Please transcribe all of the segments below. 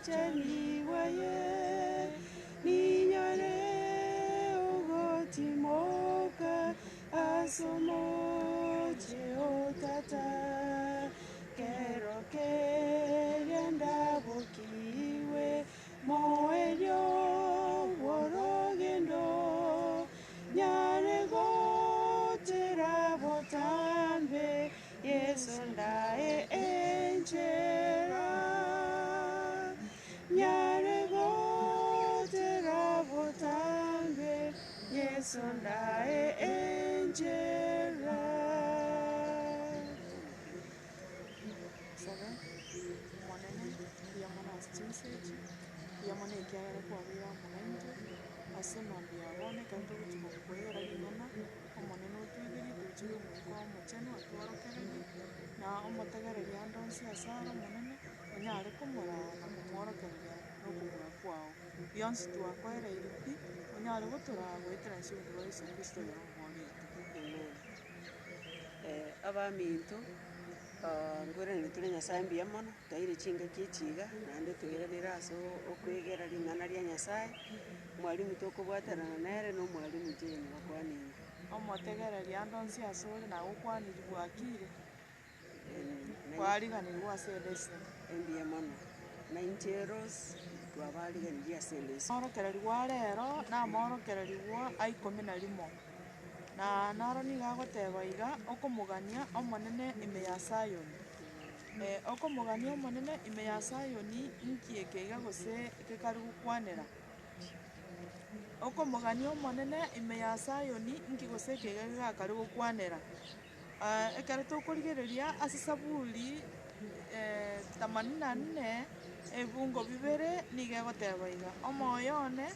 obwanchani bwaye, ninyore ogotimoka ase omochie o Tata, kero keria ndabokigwe moerio bw'orogendo, nyare gochera botambe Yeso ndae enchera, nyare gochera botambe Yeso ndae enchera. Sabe, Omonene, mbuya mono ase chinsa echi, mbuya mono ekiagera kwabeire amo naintwe, ase emambia ya bono ekero togochia gokoera ring'ana, Omonene otwegerie tochire Omoika Omochenu atworokererie, na omotegereri ande onsi ase are Omonene, onyare komoraa na komworokereria na okobua kwao. Bionsi twakoereiri pi, onyare gotoraa goetera ase obosio bwa Yeso Kristo oyore Omwana oito. Amen. Abaminto, nkoiraneria tore Nyasaye mbuya mono, twaire chingaki echi iga, naende toiranere ase okwegera ring'ana ria Nyasaye, mwalimu tokobwaterana nere na omwalimu Jane bakwane inwe. Omotegereri ande onsi asore nagokwanirie bwakire, kwariganirwe ase eleseni. Mbuya mono. Na inche Rose, twabariganirie ase eleseni. Amorokererigwa rero namorokererigwa a ikomi na rimo, na naro nigo agoteba iga, okomogania Omonene ime ya Sayoni. Okomogania Omonene ime ya Sayoni inki eke iga gose gekare gokwanera? Okomogania Omonene ime ya Sayoni inki gose eke iga gegakare gokwanera? Ekero tokorigereria ase Saburi themanini na nne, ebibungo bibere nigo egoteba iga, Omoyo one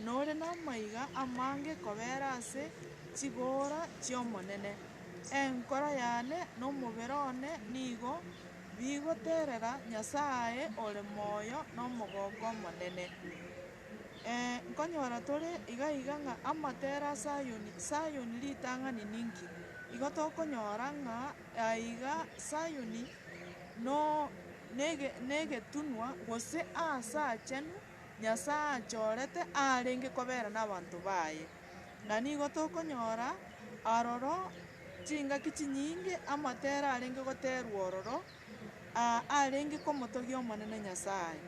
nore namaiga amange kobera ase chigoora chi'Omonene, enkoro yane na omobere one nigo bigoterera Nyasae ore moyo nomogoko omonene. Nkonyora tore iga iga ng'a amatera a Sayoni, Sayoni ritang'ani ninki? Igo tokonyora ng'a aiga Sayoni no nege negetunwa gose aase achenu Nyasae achorete arenge kobera nabanto baye. Na nigo tokonyora aroro chingaki chinyinge amatera arenge goterwa ororo, arenge komotogia Omonene Nyasae.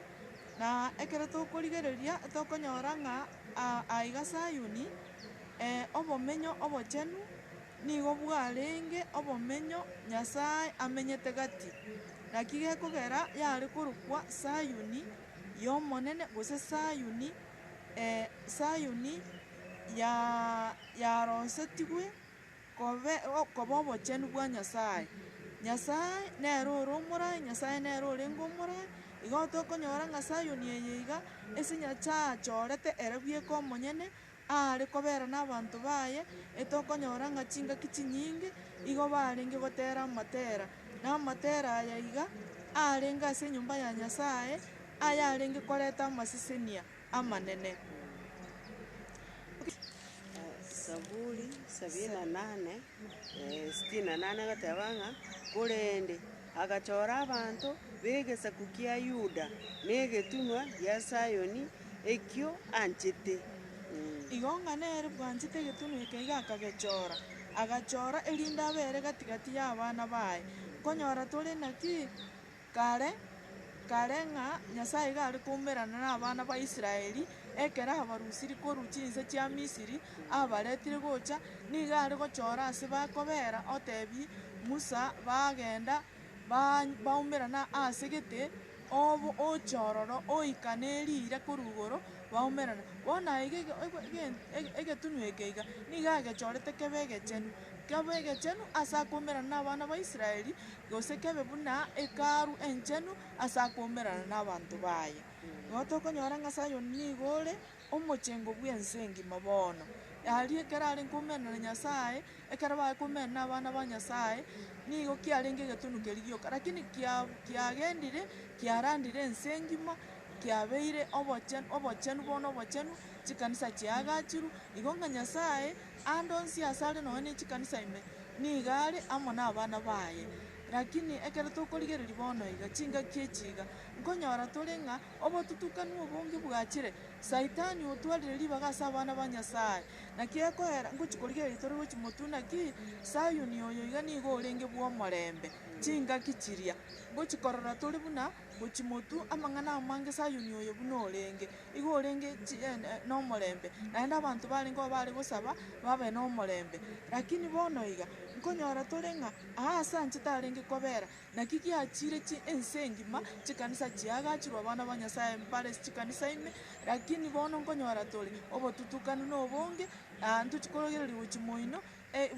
Na ekero tokorigereria tokonyora ng'a aiga Sayuni, obomenyo obochenu nigo bwarenge obomenyo Nyasae amenyete gati. Naki gekogera yare korokwa Sayuni y'Omonene gose Sayuni Sayuni yarosetigwe kobe koba obochenu bwa Nyasae. Nyasae nere ore omoraai, Nyasae nere orenge omoraai, igo tokonyora ng'a Sayoni eye iga, ase Nyasae achorete ere bweka omonyene, aare kobera na abanto baye, etokonyora ng'a chingaki chinyinge, igo barenge gotera amatera, na amatera aya iga, arenge ase enyomba ya Nyasae, ayarenge koreta amasesenia amanene. Saburi sabini na nane, sitini na nane egoteba ng'a, korende agachora abanto b'egesaku kia Yuda, na egetunwa gia Sayoni, ekio anchete. Igo ng'a nere bwanchete egetunwa eke iga akagechora, agachora erinde abere gati gati y'abana baye. Nkonyora tore naki? Kare kare ng'a Nyasae iga are koumerana nabana ba Israeli, ekero abarusirie korwa chinse chia Misiri, abaretire gocha, nigo are gochora ase bakobera, otebie Musa bagenda baumerana ase gete, obo oche ororo oika ne riire korwa igoro baumerana. Bono aiga egetunwa eke iga, nigo agechorete kebe egechenu, kebe egechenu ase akoumerana nabana ba Israeli, gose kebe buna Hekalu enchenu ase akoumerana nabanto baye. Igo tokonyora ng'a Sayoni nigo ore omochengo bw'ense engima bono. Aria ekero arenge koumerana na Nyasaye, ekero bare koumerana na abana ba Nyasaye, nigo kiarenge egetunu keria gioka, lakini kia kiagendire, kiarandire ense engima, kiabeire obochenu obochenu bono obochenu, chikanisa chiagachirwe, igo ng'a Nyasaye, ande onsi ase are nonye ne chikanisa ime, nigo are amo na abana baye. Lakini ekero tokorigereria bono iga, chingaki echi iga, nkonyora tore ng'a obotutukanu obonge bwachire, Saitani otwarire ribaga ase abana ba Nyasaye. Naki ekoera, ngochi korigereria tore gochia motwe naki, Sayuni oyo iga nigo orenge bw'omorembe chingaki chiria. Ngochi korora tore buna gochia motwe amang'ana amange Sayuni oyo buna orenge, igo orenge chi nomorembe, naende abanto barenge oo bare gosaba, babe nomorembe. Lakini bono iga, nkonyora tore ng'a aa ase anchete arenge kobera, Naki giachire chi ense engima, chikanisa chiagachirwe abana ba Nyasaye mbare ase chikanisa ime, lakini bono nkonyora tore obotutukanu na obonge, ntochi korogereria gochia moino,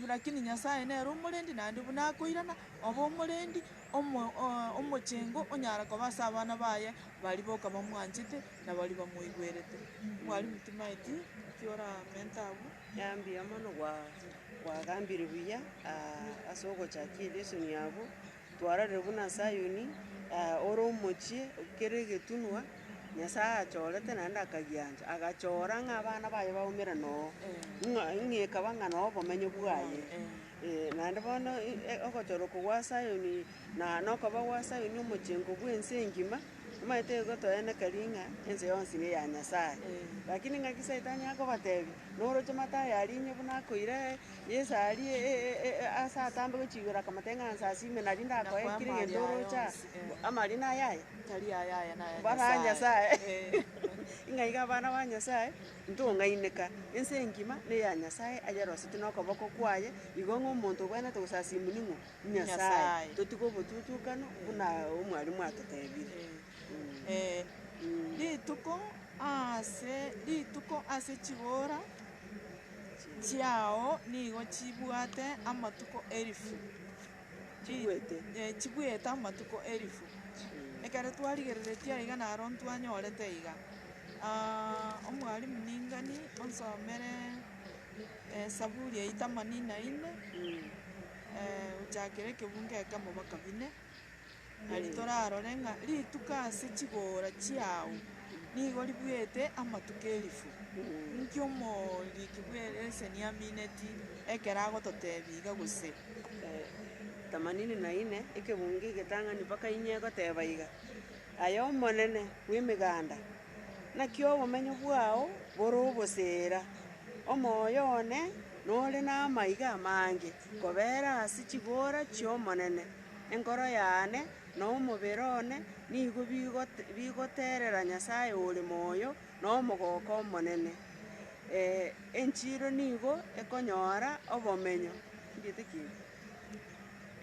lakini Nyasaye nere omorendi naende buna akoirana, obe omorendi, omo omochengo onyara koba ase abana baye baria boka bamwanchete na baria bamoigwerete. Mwalimu timaeti ki oramente abwo. Yaya mbuya mono gwa kwagambire buya ase ogochakia elesson abwo, twarorire buna Sayoni ore omochie kere egetunwa, Nyasaye achorete naende akagiancha, agachora ng'a abana baye baumerane oo, ng'a ng'a ekaba ng'a noo obomenyo bwaye. Naende bono ogochorwa okwo gwa Sayoni na nokoba gwa Sayoni omochengo bwa ense engima. Omanyete igo toenekeri ng'a ense yonsi ne ya Nyasaye. Lakini ng'aki saitani akobatebia, noroche Mathayo aria inye buna akoira Yeso aria ase atambe gochia igoro akamotebia ng'a nsasime nario ndakoe Nakoe kera amari egento aya oroche aa, yonsi, eh. amari naye aya? Tari aya aya naya Bana a Nyasaye. Nyasaye. Eh. Ng'a iga abana ba Nyasaye, ntong'aineka, ense engima ne ya Nyasaye ayeroseti na okoboko kwaye, igo ng'a omonto obwenerete gosasimu ning'o? Nyasaye, Nyasaye. totige obotutukano buna omwalimu atotebire. Eh, Rituko ase rituko ase chigora chiao nigo chibwate amatuko elifu. Chibwete. Eh, chibwete amatuko elifu. Ekero twarigereretie aiga naro ntwanyorete iga. Omwalimu ningani onsomere Saburi ya themanini na inne, gochakera ekebungo ekemo mpaka bine, nari torarore ng'a rituko ase chigora chiao, nigo ribuete amatuko elifu. Nki omoriki bwe eleseni amineti ekero agototebia iga gose? Themanini na inne, ekebungo egetang'ani mpaka inye egoteba iga, Aye Omonene bw'Emeganda, naki obomenyo bwao bore oboseera, Omoyo one nore namaiga amange kobera ase chigoora chi'Omonene, enkoro yane na omobere one nigo bigoterera Nyasae ore moyo nomogooko omonene. Enchiro nigo ekonyora obomenyo, ndiete ki eri?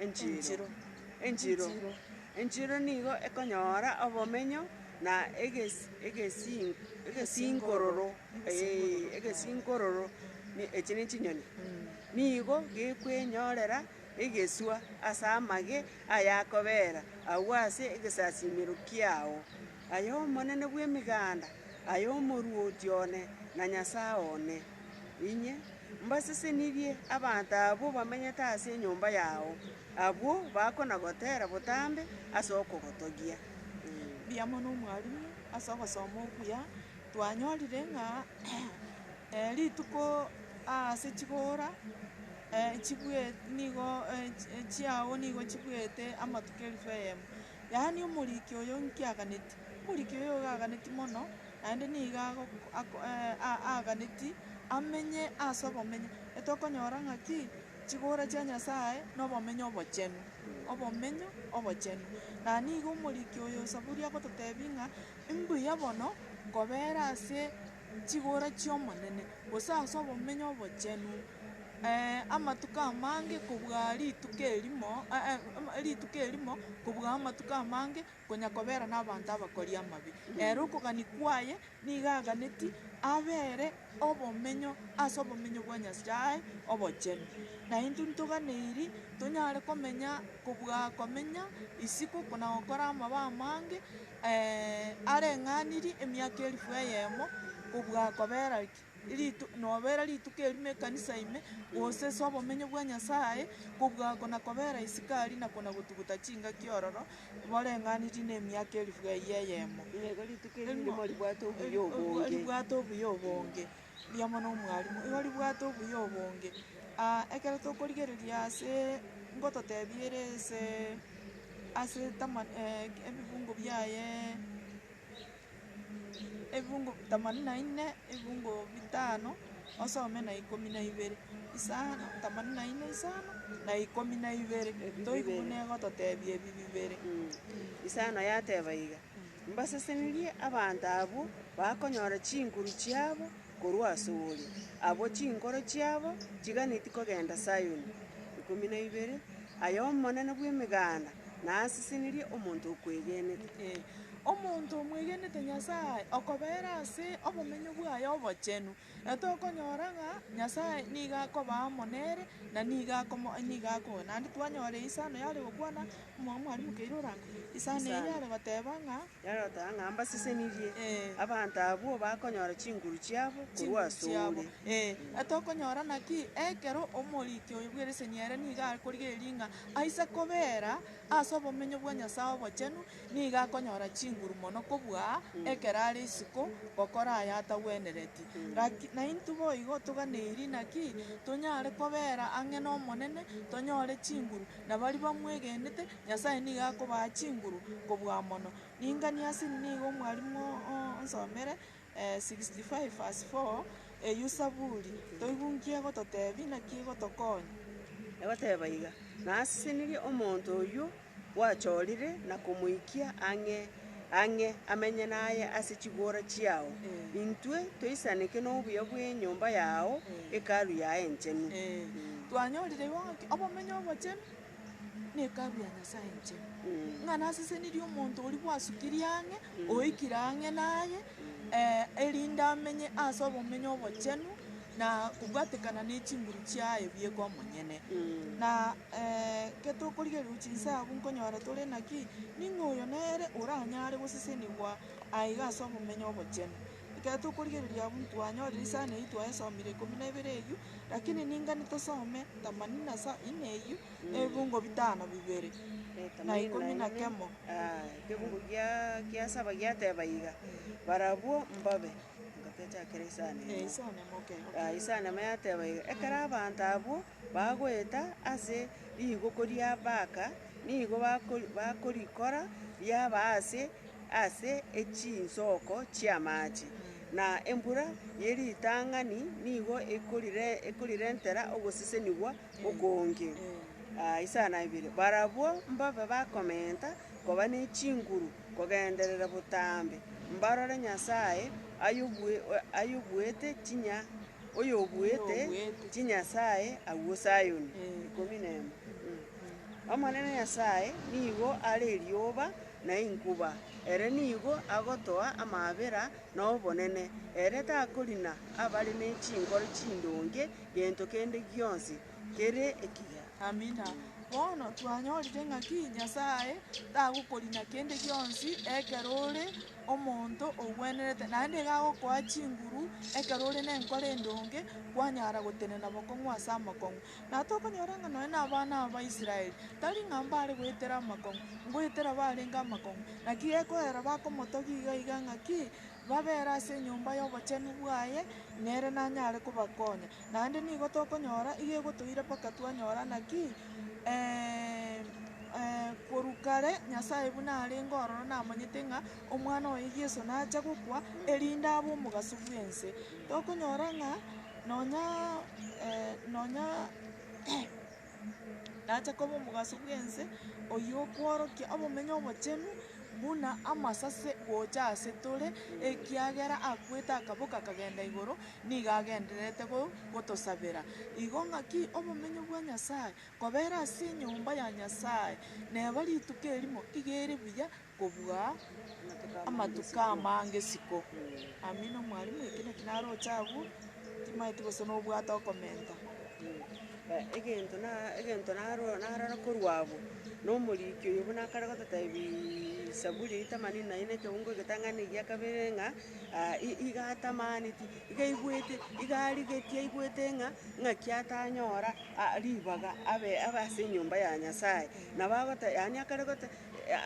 Enchiro. Enchiro. Enchiro nigo ekonyora obomenyo na egesi egesi egesinkororo eh, egesinkororo echi ne chinyoni, nigo gekwenyorera egeswa ase amage ayakobera agwo ase egesasimero kiao. Aye Omonene bw'Emeganda, aye Omoruoti one na Nyasae one, inye mbasesenirie abanto abwo bamenyete ase enyomba yao, abwo bakona-gotera botambe ase okogotogia. Mbuya mono omwalimu ase ogosoma okuya, twanyorire ng'a rituko ase chigora chibwe nigo chiao nigo chibwete amatuko elifu eyemo. Yaani omoriki oyo nki aganeti? Omoriki oyo iga aganeti mono, naende nigo ago ako aganeti amenye ase obomenyo, etokonyora ng'aki, chigora chia Nyasaye na obomenyo obochenu, obomenyo obochenu. Na nigo omoriki oyo Zaburi agototebia ng'a, mbuya bono kobera ase chigora chi'Omonene, gose ase obomenyo obochenu, amatuko amange kobua rituko erimo rituko erimo kobua amatuko amange konya kobera na abanto abakori amabe. Ere okogania kwaye nigo aganeti abere obomenyo ase obomenyo bwa Nyasae obochenu. Na intwe ntoganeiri tonyare komenya kobua komenya isiko na gokora amabe amange areng'anirie emiaka elifu eyemo kobua kobera ki? Ritu nobera rituko erimo ekanisa ime, gose ase obomenyo bwa Nyasaye, kobua kona kobera isiko aria na kona gotuguta chingaki ororo, boreng'anirie na emiaka elifu eyio eyemo. Nigo rituko eri rimo ribwate obuya obonge. Ribwate obuya obonge, mbuya mono omwalimu, igo ribwate obuya obonge. Ekero tokorigereria aseee ngototebia ere aseee. ase tama ebibungo biayeee ebibungo themanini na inne, ebibungo bitano, osome na ikomi na ibere, isano themanini na inne isano, na ikomi na ibere, Ebi toigwe bibere. buna egototebia ebi bibere. Isano yateba iga, mbasesenirie abanto abwo bakonyora chinguru chiabo korwa asore, abwo chinkoro chiabo chiganeti kogenda Sayoni. 12 Aye Omonene bw'Emeganda, nasesenirie omonto okwegenete. Ee, omonto omwegenete Nyasae, okobera ase obomenyo bwaye obochenu, etokonyora ng'a Nyasae nigo akoba amo nere, na nigo akomo nigo akoa. Naende twanyora isano yare gokwana, omo omwalimu keire orange, isano eyio Isano. yare goteba ng'a. Yaroteba ng'a mbasesenirie Ee. abanto abwo bakonyora chinguru chiabo korwa chinguru chiabo. asore. Ee, etokonyora naki, ekero omoriki oyo bw'ereseni ere nigo akorigereria ng'a aise kobera ase obomenyo bwa Nyasae obochenu, nigo akonyora chinguru mono kobua ekero are isiko gokora aya atagwenereti. Laki naintwe boigo toganeiri naki, tonyare kobera ang'e na Omonene, tonyore chinguru, na baria bamwegenete, Nyasae nigo akobaa chinguru kobua mono. Ninganie ase nigo omwalimu onsomere 65 verse 4, eywo Saburi, toigwe nki egototebia naki egotokonya. Egoteba iga, Nasesenirie omonto oyio gwachorire na komoikia ang'e ang'e amenye naye ase chigora chiao, intwe toisaneke nobuya bw'enyomba yao, Hekalu yaye enchenu. Twanyorire igo ng'aki obomenyo obochenu na Hekalu ya Nyasaye enchenu, ng'a nasesenirie omonto oria gwasukirie ang'e, oikire ang'e naye, erinde amenye ase obomenyo obochenu, na kobwatekana ne chinguru chiaye bieka omonyene. Na ekero tokorigereria chinse abwo nkonyora tore naki, ning'o oyo nere oranyare gosesenigwa aiga ase obomenyo obochenu. Ekero tokorigereria abwo ntwanyorire isano eyio twayesomire ikomi na ibere eyio, lakini ningani tosome themanini na sa inne eyio, ebibungo bitano bibere, na ikomi na kemo. Ekebungo gia gia saba giateba iga, barabwo mbabe, ngotechakera isano Eh, emo. isano emo okay, okay. Ah, isano emo yateba iga, ekero abanto abwo bagoeta ase rigoko ria Baka, nigo bako bakorikora riaba ase ase echinsoko chi'amache, na embura ye ritang'ani nigo ekorire ekorirentera ogosesenigwa okonge. Isano ibere, barabwo mbabe bakomenta koba ne chinguru kogenderera botambe, mbarore Nyasae ayobue ayobuete chinya oyobuete Oyobuete. chinyasae agwo Sayoni. Ikomi na emo. Omonene Nyasae nigo are erioba na inkuba, ere nigo agotoa amaabera na obonene, ere takorina abare ne chinkoro chindonge gento kende gionsi kere ekiya. Amina. Bono twanyorire ng'aki Nyasae tagokorina kende gionsi ekero ore omonto ogwenerete, naende iga agokoa chinguru ekero ore na enkoro endonge, kwanyara gotenena bokong'u ase amakong'u. Na tokonyora ng'a nonye na abana aba ba Israeli, tari ng'a mbare goetera amakong'u, ngoetera barenge amakong'u, naki gekoera bakomotogia iga iga ng'aki, babere ase enyomba y'obochenu bwaye, nere nanyare kobakonya. Naende nigo tokonyora iga egotoira mpaka twanyora naki korwa kare Nyasaye buna arenge ororo namanyete ng'a omwana oye Yeso nacha gokwa, erinde abe omogaso bw'ense. Tokonyora ng'a nonya nonya nacha koba omogaso bw'ense, oywo okworokia obomenyo obochenu buna amasase gocha ase tore, ekiagera akwete akaboka akagenda igoro, nigo agendererete go gotosabera. Igo ng'aki obomenyo bwa Nyasaye, kobera ase enyomba ya Nyasaye, neba rituko erimo iga ere buya kobua amatuko amange isiko. Amina omwalimu eke naki naroche abwo, timanyeti gose nobwate okomenta. Egento na egento naro narora korwa abwo, na omoriki oyo buna akare gototebiiii saburi eywo themanini na inne ekeungo egetang'ani gia kabere ng'a iga atamaneti, iga aigwete, iga arigetie aigwete ng'a ng'aki atanyora ribaga abe abe ase enyomba ya Nyasaye. Nabo agote yaani akare gote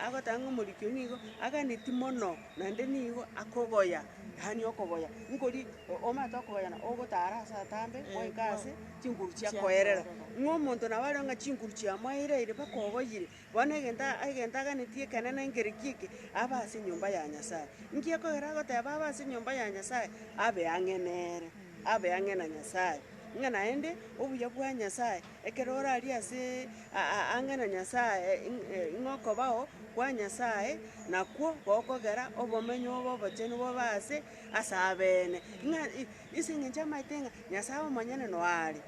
agoteba ng'a omoriki oyo nigo aganeti mono, naende nigo akogoya, yaani okogoya, nkori omanyete okogoyana ogotara ase atambe, gwaika ase chinguru chiakoerera. Gochierera, ng'a omonto nabo arenge ng'a chinguru chiamoeire mpaka oboyire, bono egento egento aganetie ekenene nkere ki eke, abe ase enyomba ya Nyasaye. Nki ekogera agoteba abe ase enyomba ya Nyasaye? Abe ang'e nere, abe ang'e na Nyasaye. Ng'a naende, obuya bwa Nyasaye, ekero orarie aseee ang'e na Nyasaye ng'a okobao kwa Nyasaye, nakwo gokogera obomenyo obe obochenu bobe ase ase abeene. Ng'a ase eng'encho amaete ng'a Nyasaye omonyene noyo are,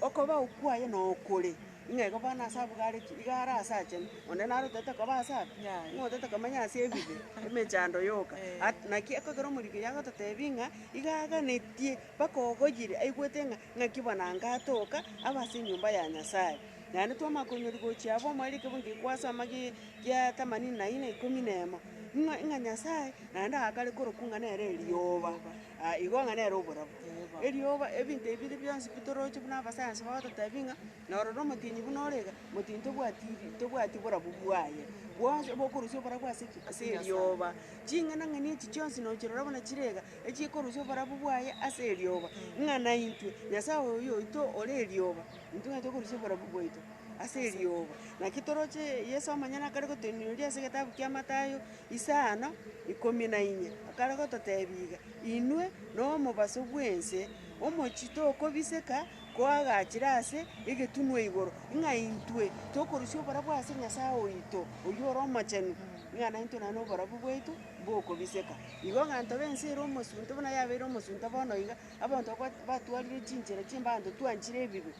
okobao kwaye nokore, ng'a igo bono ase abwo gare ki? Iga are ase achenu, onde nare otagete koba ase abwo? Yaya. Ng'o otagete komenya ase ebibe, emechando yoka. At naki ekogera omoriki oyo agototebia ng'a, iga aganetie mpaka ogoyire aigwete ng'a ng'aki bono anga atoka, abe ase enyomba ya Nyasaye. Naende twamanya konyori gochia abwo omoerio ekebungo eke kwasoma gi gia themanini na ine ikomi na emo, ng'a ng'a Nyasaye naende agakare korokwa ng'a nere erioba, igo ng'a nere oborabu. Erioba ebinto ebi bire bionsi pi toroche buna abasayansi bagototebia ng'a, norora omotienyi buna ore iga, motienyi tobwati ri tobwati borabu bwaye, bwonsi bokorusia oborabu ase ki? Ase erioba. Ching'enang'eni echi chionsi nochirora buna chire iga, echikorusia oborabu bwaye ase erioba, ng'a naintwe, Nyasaye oyio oito ore erioba, intwe ng'a tokorusia oborabu bwaito ase erioba. Naki toroche Yeso omonyene akare gotoinuria ase egetabu kia Mathayo, isano, ikomi na inye, akare gototebia iga, inwe nomobaso bw'ense, omochie tokobiseka koagachire ase egetunwa igoro, ng'a intwe tokorusia oborabu ase Nyasaye oito, oywo ore omochenu, ng'a naintwe naende oborabu bwaito mbokobiseka. Igo ng'a ntobe ense ere omosunte buna yabeire omosunte bono iga, abanto ba batwarire chinchera chimbaanto twanchire ebibe,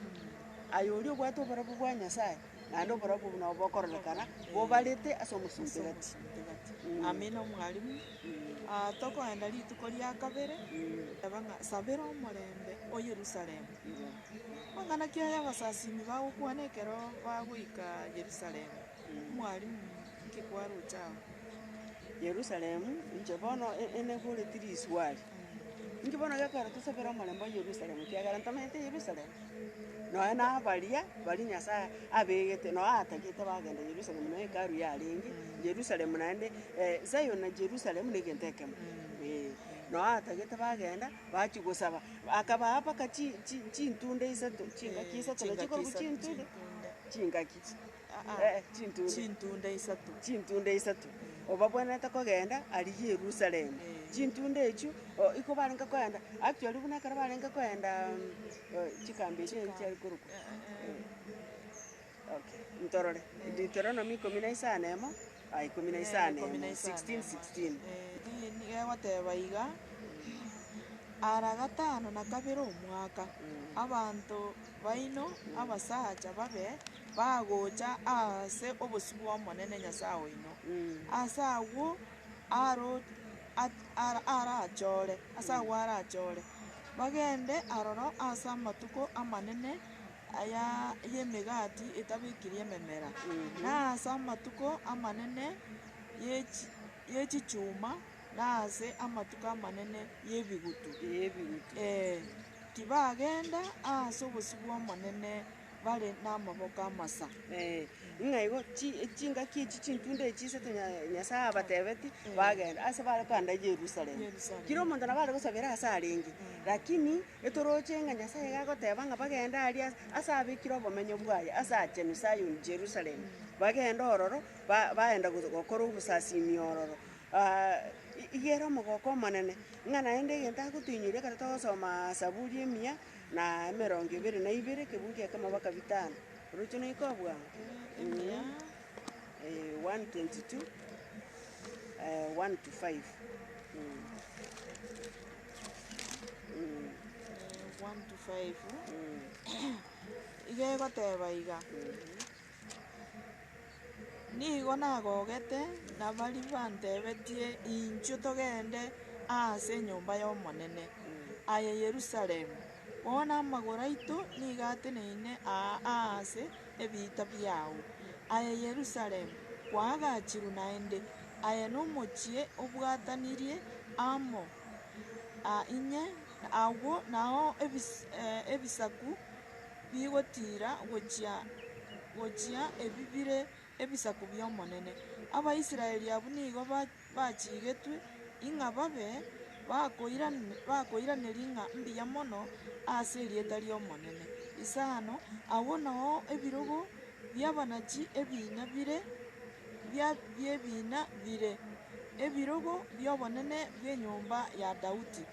aye oria obwate oborabu bwa Nyasaye, naende oborabu obo nabo bokororekana bobarete ase omosunte gati. Amina omwalimu, tokoenda rituko ria kabere, teba ng'a sabera omorembe o Yerusalemu. Amang'ana ki aya abasasimi bagokwana ekero bagoika Yerusalemu? Omwalimu, nki kwaroche abwo? Yerusalemu, inche bono eneboreti riswari, inki bono gekogera tosabere omorembe o Yerusalemu ekiagera ntomanyete Yerusalemu? Nonya na abaria, baria Nyasaye abegete nonya atagete bagenda Yerusalemu nonya hekalu yarenge, Yerusalemu naende Zion na Jerusalem na egento ekemo, eh. Nonya atagete bagenda, bachia gosaba, akabaa mpaka chi chi chintunda isato, chingaki isato nachi Chingaki korwa isato, chintunda, chintunda. chingaki eh chintunda. Chintunda isato. Chintunda isato, obabwenerete kogenda aria Yerusalemu. Chintunda echio, o iko barenge kogenda, actually buna ekero barenge kogenda chikambi echio chiare korokwa okay, ntorore, Deuteronomy ikomi na isano emo, aya ikomi na isano emo, 16 16. Nigo egoteba iga, Ara gatano na kabere omwaka, abanto baino abasacha babe bagocha aase obosio bw'Omonene Nyasae oino, aase agwo aro arachore, ase agwo arachore, bagende aroro ase amatuko amanene aya y'emegati etabekiri ememera, na ase amatuko amanene ye chichuma, na ase amatuko amanene y'ebigutu. Ee, tibagenda aase obosio bw'Omonene bare namaboko amasa. Ng'a igo chi chingaki echi chintunda echi isato nya Nyasaye abatebeti, bagenda ase bare kogenda Yerusalemu. Yerusalemu. Kera omonto nabo are gosabera ase arenge, lakini etoroche ng'a Nyasaye iga agoteba ng'a bagende aria ase abekire obomenyo bwaye, ase achenu Zion Jerusalem, bagende ororo, ba baenda gokora obosasimi ororo. Iga ere omogoko omonene, ng'a naende egento agotoinyoria ekero togosomaa Zaburi emiya, na emerongo ebere na ibere, ekebungo ekemo mpaka bitano, oroche noika obwango? Emiya. 122, 1 to 5. 1 to 5. Iga egoteba iga, Nigo nagogete na baria bantebetie, Inchuo togende aase enyomba y'Omonene. Aye Yerusalemu, bono amagoro aito nigo ateneine aa aase ebiita biao. Aye Yerusalemu, kwaagachirwe naende, aye nomochie obwatanirie amo inye, agwo nao ebisaku bigotiira gochia gochia ebi bire ebisaku bi'Omonene. Abaisraeli abwo nigo bachigetwe ing'a babe bakoiraneria ng'a mbuya mono ase erieta ri'Omonene. Isano, agwo nao ebirogo bi'abanachi ebiina bire bia bi'ebiina bire, ebirogo bi'obonene bw'enyomba ya Daudi.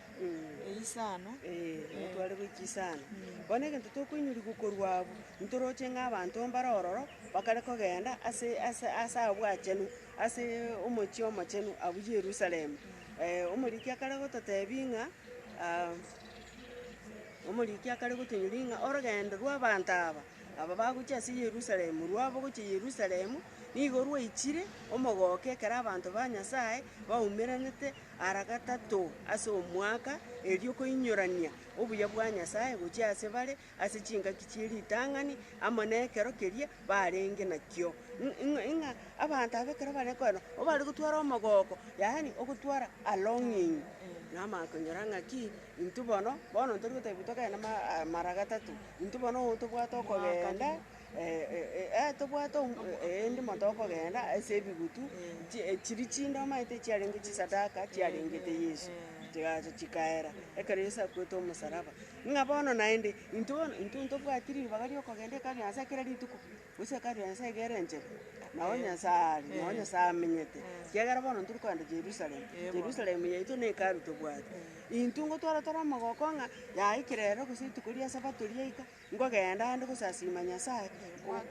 Eisano. Ee, otware goika isano. Bono egento tokoinyorigwa korwa abwo, ntoroche ng'a abanto mbare ororo, bakare kogenda ase ase ase abwo achenu, ase omochie omochenu abwo Yerusalemu. Omoriki akare gototebia ng'a omoriki akare gotonyoria ng'a orogendo rwa abanto aba, aba bagochia ase Yerusalemu, rwabo gochia Yerusalemu, nigo rwaichire omogoko ekero abanto ba Nyasaye baumeranete ara gatato ase omwaka, erio koinyorania obuya bwa Nyasaye gochia ase bare ase chingaki chie ritang'ani, amo nekero keria barenge nakio. Ng'a abanto aba ekero barenge kogenda, obare gotwara omogoko, yaani ogotwara a longing, namanya konyora ng'aki, intwe bono, bono ntori gotebiwa togende ma mara gatato, intwe bono oo tobwate okogenda tobwate endi monto okogenda ase ebigutu, chi chiria chinde omanyete chiarenge chisadaka chiarengete Yeso, chigacha chikaera, ekero Yeso akwete omosaraba. Ng'a bono naende, intwe bono intwe ntobwati ribaga ria okogenda hekalu ya Nyasaye kera rituko, gose hekalu ya Nyasaye iga ere enchera, nabo Nyasaye are, nabo Nyasaye amenyete, ekiagera bono ntori kogenda Jerusalem, Jerusalem yaito na hekalu tobwate. Intwe ngotwara tore omogoko ng'a yaikire ero gose rituko ria esabato riaika, Nkogenda ande gosasima Nyasaye,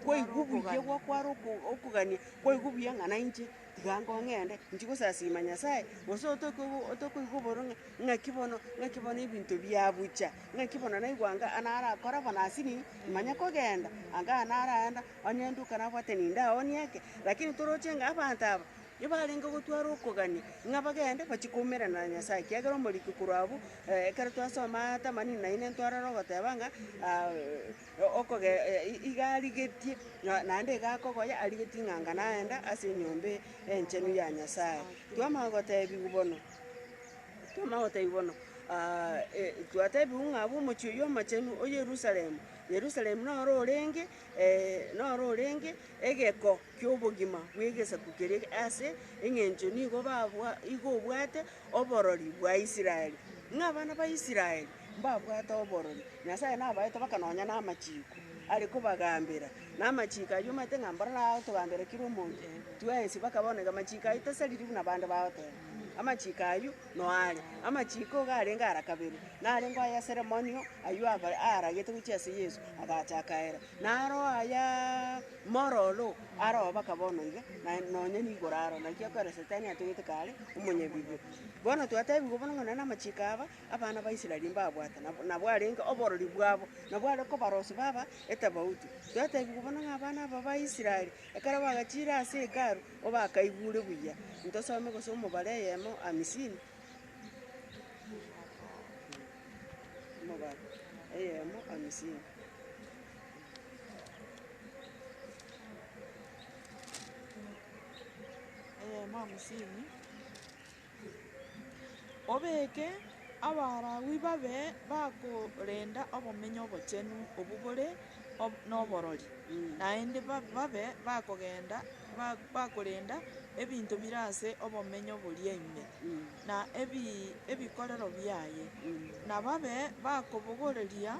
kwaigwa obuya gwakwara oko okogania, kwaigwa buya ng'a nainche tiga nkong'ende inche gosasima Nyasaye, gose otokoigwa otokoigwa oboro ng'a ng'aki bono ng'aki bono ebinto biabucha, ng'aki bono naigwa anga narakora bono asinini, manye kogenda, anga naraenda, onye nduka nabwate nindaonie eke, lakini toroche ng'a abanto aba. Ebarenge gotwara okogania, ng'a bagende bachie koumerana na Nyasae, ekiagera omoriki korwa abwo, ekero twasoma themanini na ine ntwarora ogoteba ng'a okoge iga arigetie, na naende iga akogoya arigetie ng'a anga naenda ase enyomba enchenu ya Nyasae. Twamanya gotebiwa bono, twamanya gotebiwa bono twatebiwa ng'a abwo omochie oywo omochenu o Yerusalemu, Yerusalemu noro orenge noro orenge egeko. ki'obogima bw'egesaku keria ase engencho nigo babwa igo obwate oborori bwa Israeli. Ng'a abana ba Israeli mbabwate oborori, Nyasaye nabaete baka nonya na amachiko are kobagambera, na amachiko ayio omanyete ng'a mboro nagotogambera kera omonto, twensi baka bono iga amachiko ayio tasariri buna abande bagoteba, amachiko ayio. Noare. Amachiko iga arenge ara kabere, narenge aya Seremonio, ayio aba aragete gochia ase Yeso, agacha akaera. Naro ayaaa mororo, aro baka bono iga, na nonye nigoro aro, naki ekero Shetani atogete kare omonyabibe. Bono twatebiwa bono ng'a nonye na amachiko aba, abana ba Israeli mbabwate, nabo nabo arenge oborori bwabo, nabo are kobarosia baba etabauti. Twatebiwa bono ng'a abana aba ba Israeli, ekero bagachire ase hekalu, Obakaigure buya. Ntosome gose omobaro eyemo amisini. Omobaro eyemo amisini. Eyemo amisini. Obeke Abalawi babe bakorenda obomenyo obochenu obwo bore noborori, naende babe bakogenda bakorenda ebinto bire ase obomenyo boria ime, na ebikorero biaye, na babe bakobogoreria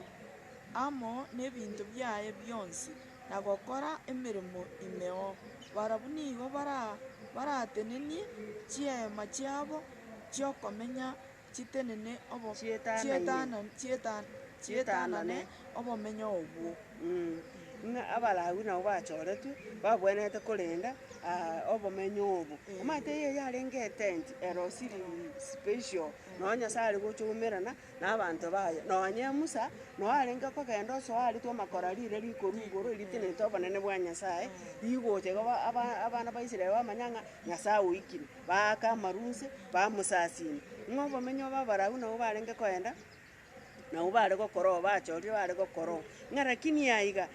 amo nebinto biaye bionsi, na gokora emeremo imeo. Barabwo nigo baratenenie chiema chiabo chi'okomenya chitenene obo Chietanaine. chietana chietanane obomenyo obwo. Ng'a Abalawi nabo bachoretwe, babwenerete korenda obomenyo obo. Omanyete eye yarenge etent erosiri special, nonye Nyasaye are gocha oumerana na abanto baye. Nonye Musa, noo arenge kogenda osoa aritwe amakora rire rikorwa igoro ritenenete obonene bwa Nyasaye, rigocha igo ba aba abana ba Israel bamanya ng'a Nyasaye oikire. Baaka amarunse, bamosasima. Ng'a obomenyo bw'Abarabwo nabwo barenge koenda, nabwo bare gokora oo, bachorire bare gokora oo. Ng'a lakini aiga,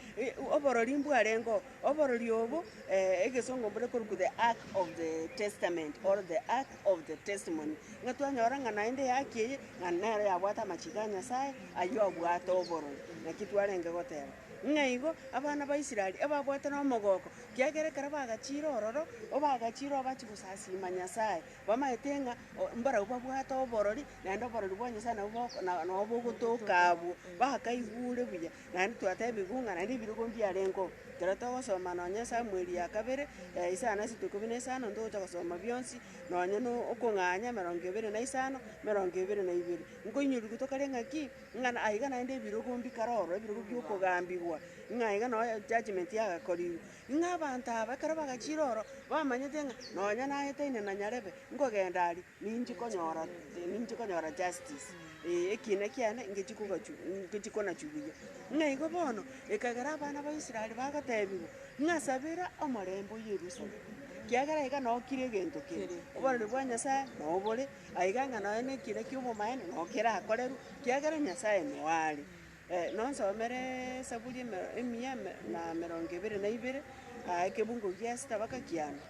oborori mbwarenge oo, oborori obo egesongo mbore korokwa the ark of the testament or the ark of the testimony. Ng'a twanyora ng'a naende eark eye, ng'a nero yabwate amachiko a Nyasaye, aywo abwate oborori. Naki twarenge goteba. Ng'a igo, abana ba Israeli ebabwate na omogoko, kiagera ekero bagachire ororo, obagachire obachie gosasima Nyasaye, bamaete ng'a o mbarabwo babwate oborori, naende oborori bwa Nyasaye nabwo boko na nabo bogotoka abwo, bakaigure buya. Naende twatebiwu ng'a naende ebirogo mbiarenge oo, ekero togosoma nonye Samuel ya kabere, isano ase ikomi na isano ntogocha gosoma bionsi, nonye na okong'anya emerongo ebere na isano, emerongo ebere na ibere. Nkoinyoriwu tokare ng'aki, ng'a aiga naende ebirogo mbikare ororo, ebirogo bia okogambigwa, ng'a iga noo ejudgement yagakorirwe. Ng'a abanto aba ekero bagachire ororo, bamanyete ng'a nonya naetaine na nyarebe, nkogenda aria, ninchi konyora ninchi konyora justice, eh ekina kiane ngechi kogachu ngechi konachwa buya. Ng'a igo bono, ekagera abana ba Israel bagotebiwa, ng'a sabera omorembe o Yerusalemu, kiagera iga noo kire egento kere, oborori bwa Nyasaye noo bore, aiga ng'a nonye na ekina kia obomaene noo kerakorerwe, kiagera Nyasaye noo are. Nonsomereee esaburi eme emia eme na emerongo ebere na ibere, ekebungo gia sita mpaka kianda.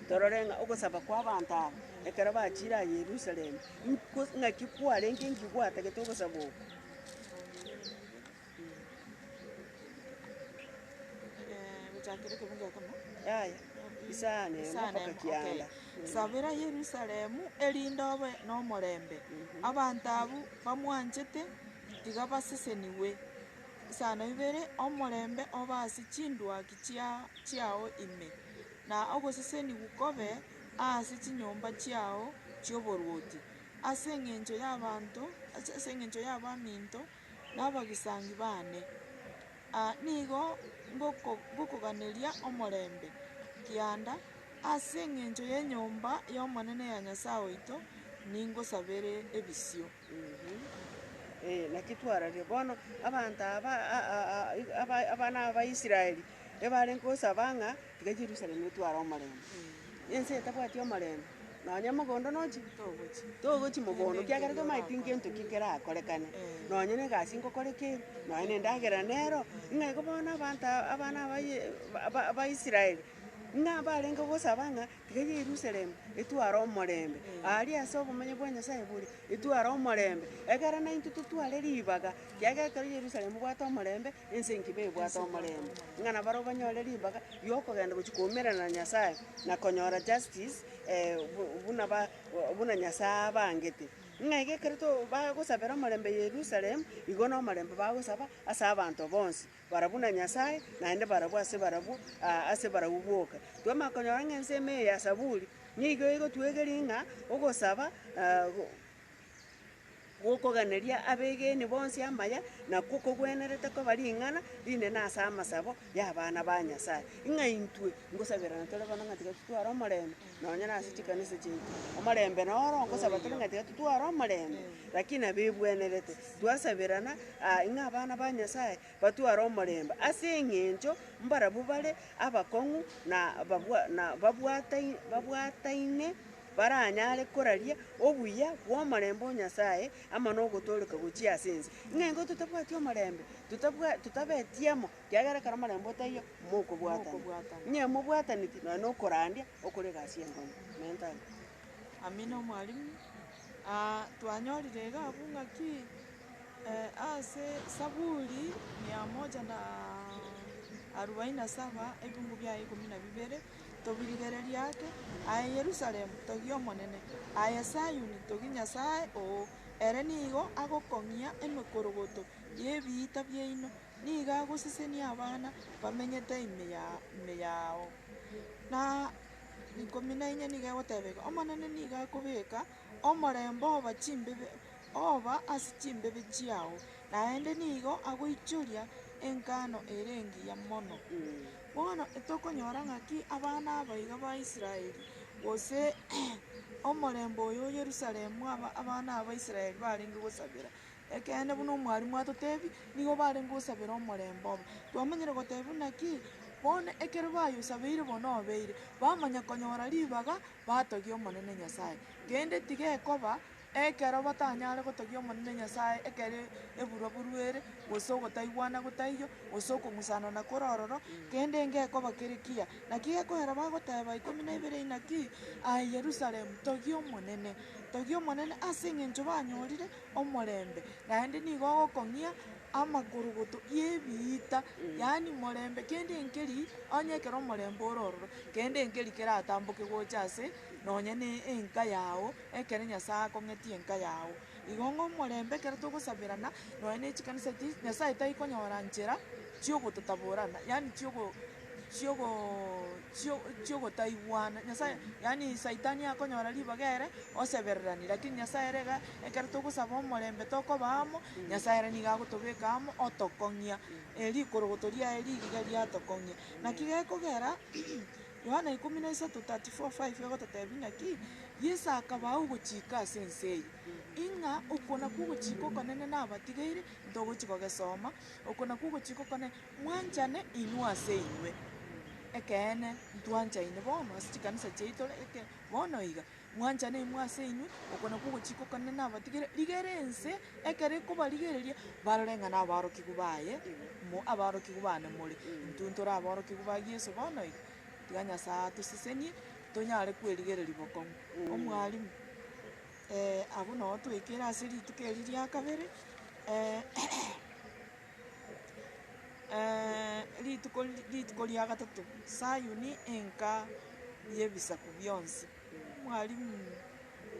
Torore ng'a ogosaba kwa abanto aba, ekero bachire aa Yerusalemu, nko ng'aki kwarenge nki gwatagete ogosaba oko. Gochakera ekebungo ekemo. Yaya, isano emo Isano mpaka emo, okay. kianda. Sabera Yerusalemu, erinde obe nomorembe, abanto abwo bamwanchete tiga basesenigwe. Isano ibere, omorembe obe ase chindwaki chia chiao ime, na ogosesenigwa kobe ase chinyomba chiao chi'oboruoti, ase eng'encho y'abanto ase ase eng'encho y'abaminto na abagisangi baane. Nigo ngoko ngokoganeria omorembe kianda, ase eng'encho y'enyomba y'Omonene ya Nyasae oito, ningosabere ebisio. Eh, naki twarorire bono, abanto aba a- a- aba abana aba Israeli, ebarenge gosaba ng'a tiga Jerusalem etware omorembe. Ense etabwati omorembe, nonye mogondo nochi Togochi. togochi mogondo Kende kiagera nkeria tomaeti orakore. ngento ki kerakorekane, Eh. nonye na egasi ngokoreka ere, nonye na endagera nero, ng'a igo bono abanto aba abana abaye ba ba Israeli, ng'a barenge gosaba ng'a tiga Yerusalemu etware omorembe, aria ase obomenyo bwa Nyasaye bore, etware omorembe, ekero naintwe totware ribaga, kiagera ekero Yerusalemu ebwate omorembe, ense engima ebwate omorembe. Ng'a nabarabwo banyore ribaga riokogenda gochia koumerana na Nyasaye, na konyora justice bu- buna ba buna Nyasaye abangete. Ng'a iga ekero to bagosabera omorembe Yerusalemu, igo na omorembe bagosaba ase abanto bonsi, barabwo na Nyasaye, naende barabwo ase barabwo ase barabwo boka. Twamanya konyora ng'a ensemo eye ya Saburi, nigo egotwegeria ng'a ogosaba gokoganeria abegeni bonsi amaya, nakwo kogwenerete koba ring'ana rinene ase amasabo y'abana ba Nyasaye. Ng'a intwe ngosaberana tore bono ng'a tiga totware omorembe, nonye na ase chikanisa chiaito, omorembe noro ngosaba tore ng'a tiga totware omorembe, lakini nabo ebwenerete twasaberana ng'a abana ba Nyasaye batware omorembe ase eng'encho mbarabwo bare abakong'u na babwa na babwatai babwataine baranyare koraria obuya bw'omorembe o Nyasaye amo na ogotooreka gochia ase ense. Ng'a nigo totabwati omorembe, totabwa totabeti amo, kiagera ekero omorembe otaiyo, mokobwatana. Mokobwatana. Onye mobwataneti nonya na okorandia, okore egasi enkong'u. Menta anga. Amina omwalimu, twanyorire iga abwo ng'aki ase Saburi mia moja na arubaini na saba ebingu biaye ikomi na bibere. Tobirigererie ake, aye Yerusalemu, togia Omonene, aye Sayuni, togia Nyasae oo, ere nigo agokong'ia emekorogoto y'ebiita biaino, nigo agosesenia abana bamenyete ime ime yao. Na ikomi na inye nigo egoteba iga, Omonene nigo akobeka omorembe oba chimbebe oba ase chimbebe chiao, naende nigo agoichoria engano ere engiya mono. Bono tokonyora ng'aki abana aba iga ba Israeli, gose omorembe oyo o Yerusalemu aba abana aba Israeli barenge gosabera. Ekeene buna omwalimu atotebia, nigo barenge gosabera omorembe obo. Twamanyire gotebia buna ki, bono ekero bayosabeire bono obeire, bamanya konyora ribaga, batogia Omonene Nyasaye. Kende tigekoba. Ekero batanyare gotogia Omonene Nyasae ekero eburaburu ere, gose ogotaigwana gotaiyo, gose okong'usanana kore ororo, kende ngekoba kere kiya. Naki gekoera bagoteba ikomi na ibere inaki, Aye Yerusalemu, togia Omonene, togia Omonene ase eng'encho banyorire omorembe, naende nigo ogokong'ia. amakorogoto ya ebiita, yaani morembe kende nkeri, onye ekero omorembe ore ororo, kende nkeri keratamboke gocha ase nonye na enka yago, ekere Nyasaye akong'etie enka yago. Igo ng'a omorembe ekero togosaberana, nonye na echikanisa chi Nyasaye taikonyora nchera chiogototaborana, yaani chiogo chiogoo chio chiogotaigwana, Nyasaye yaani saitani akonyora ribaga ere, osebererani, lakini Nyasaye ere iga, ekero togosaba omorembe tokoba amo, Nyasaye ere nigo agotobeka amo otokong'ia, rikorogoto riaye rigiya riatokong'ia. Naki gekogera Yohana ikomi na isato 34 5 egototebia ng'aki, Yeso akabaa ogochika ase ense eye, ing'a oko nakwo ogochika okonene nabatigeire, ntogochi kogesoma, oko nakwo ogochika okonene, mwanchane inwe ase inwe. Ekeene ntwanchaine bono ase chikanisa chiaito ore eke bono iga, mwanchane inwe ase inwe, oko nakwo ogochika okonene nabatigere, rigere ense ekero ekobarigereria, barore ng'a nabaorokigwa baye, mo abaorokigwa bane more. Intwe ntore abaorokigwa ba Yeso bono iga, tiga Nyasaye atosesenie, tonyare kwerigereria bokong'u. Omwalimu, abwo noo twaikire ase rituko eri ria kabere. Rituko rituko ria gatato, Sayuni enka y'ebisaku bionsi. Mwalimu,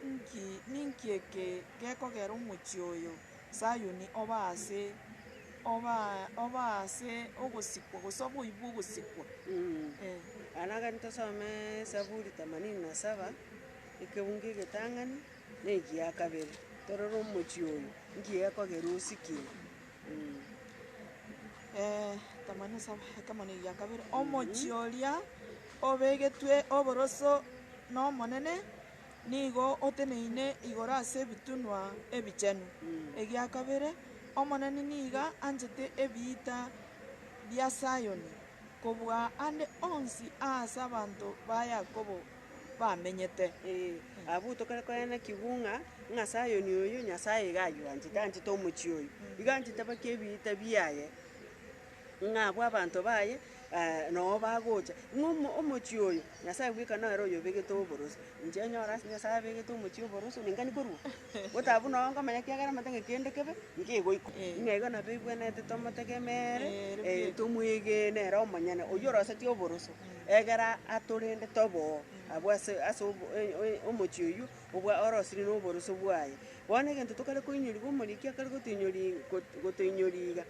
nki ninki eke gekogera omochie oyo Sayuni obe ase obe obe ase ogosikwa gose oboyio bwa ogosikwa? Eh. Aya nagani tosome Zaburi themanini na saba, ekebungo egetang'ani, na egia kabere, torore omochie oyo, nki gekogera osikie. Themanini na saba, ekemo na egia kabere, Omochie oria obegetwe oboroso n'Omonene, nigo oteneine igoro ase ebitunwa ebichenu. Egia kabere, Omonene nigo anchete ebiita bia Sayoni kobua ande onsi aase abanto ba Yakobo bamenyete. Ee, abwo tokare koena kigwa ng'a, ng'a Sayoni oyo Nyasaye iga ayoanchete, anchete omochie oyo, iga anchete mpaka ebiita biaye, ng'a abwo abanto baye noo bagocha, ng'a omo omochie oyo, Nyasaye bweka nere oyobegete oboroso. Inche nyore ase Nyasaye abegete omochie oboroso ningani korwa? Gotaba buna oo nkomanya ekiagera omanyete ng'a kende kebe, nkegoikwa. Ng'a igo nabo ebwenerete tomotegemere, tomwegene ere omonyene, oywo orosetie oboroso, egera atorende tobe oo abwo ase ase obo omochie oywo, obwa orosirie na oboroso bwaye. Bono egento tokare koinyoriwa omoriki akare gotoinyori gotoinyori iga,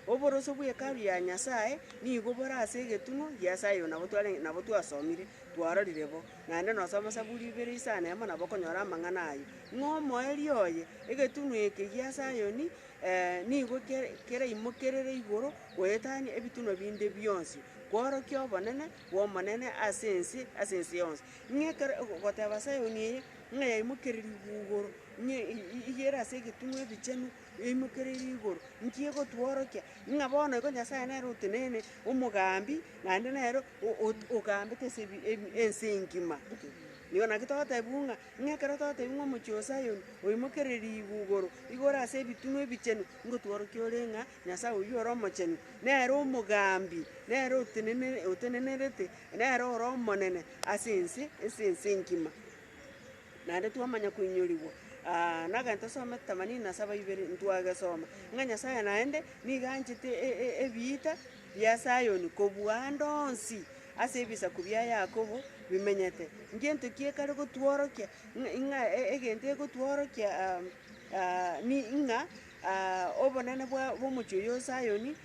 oboroso bwa hekalu ya Nyasaye, nigo bore ase egetunwa gia Sayoni nabo tware nabo twasomire, twarorire bo. Naende nosoma Zaburi ibere isano emo nabo okonyora amang'ana aywo, ng'a omoerio oye, egetunwa eke gia Sayoni, nigo kere keraimokerere igoro goetania ebitunwa binde bionsi, kworokia obonene bw'Omonene ase ense ase ense yonsi. Ng'a ekero goteba Sayoni eye, ng'a yaimokererigwe igoro, ng'a iga ere ase egetunwa ebichenu, yaimokereiri igoro, nki egotworokia? Ng'a bono igo Nyasaye nere otenene omogambi, naende nere ogambete ase ebi ebi ense engima. Nigo naki togotebiwa ng'a, ng'a ekero togotebiwa ng'a omochie o Sayoni oimokererigwe igoro, igo ore ase ebitunwa ebichenu, ngotworokia ore ng'a Nyasaye oywo ore omochenu, nere omogambi, nere otenenere otenenerete, nere ore omonene ase ense, ase ense engima. Naende twamanya koinyorigwa nagento osomete themanini na saba ibere ntwagesoma, ng'a Nyasaye naende nigo anchete ebiita bia Sayoni kobua ande onsi ase ebisaku bia Yakobo bimenyete. Ngento ki ekare gotworokia ng'a ing'a egento egotworokia ni ng'a obonene bwa bw'omochie oyo o Sayoni,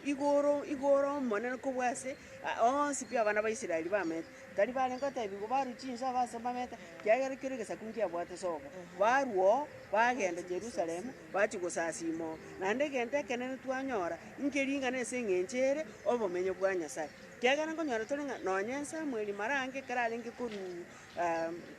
igo oro igo ore omonene kobua ase onsi pi abana ba Israeli bamenyete. Tari barenge gotebiwa barwe chinsa ase bamenyete, ekiagera kera egesaku nkiabwate sobo. Barwa oo, bagenda Jerusalemu, bachia gosasima oo. Naende egento ekenene twanyora, nkering'ana ase eng'encho ere, obomenyo bwa Nyasaye. Ekiagera nkonyora tore ng'a nonye Samuel mara ange ekero arenge koruu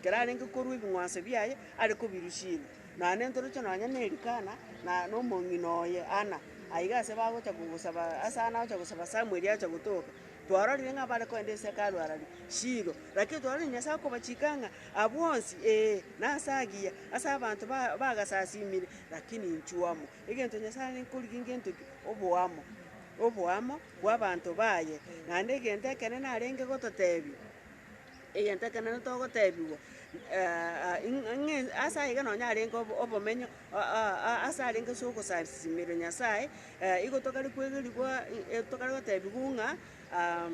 ekero arenge korwa ebing'wanso biaye, are kobirusia ime. Naende ntoroche nonya na Elikana, na na omong'ina oye Anna, aiga ase bagocha kogosaba ase Anna agocha gosaba Samuel acha gotoka, twarorire ng'a bare kogenda ase hekalu arari Shilo. Lakini twarorire Nyasaye okobachika ng'a abwo onsi ee, nase agiya, ase abanto ba bagasasimire, lakini inchuo amo. Egento Nyasaye arenge korigia ngento ki? Oboamo, oboamo bwa abanto baye. Naende egento ekenene arenge gototebia. Egento ekenene togotebiwa ng'a ase aiga nonye arenge obo obomenyo ase arenge ase ogosasimerwa Nyasaye, igo tokare koegerigwa tokare gotebiwa ng'a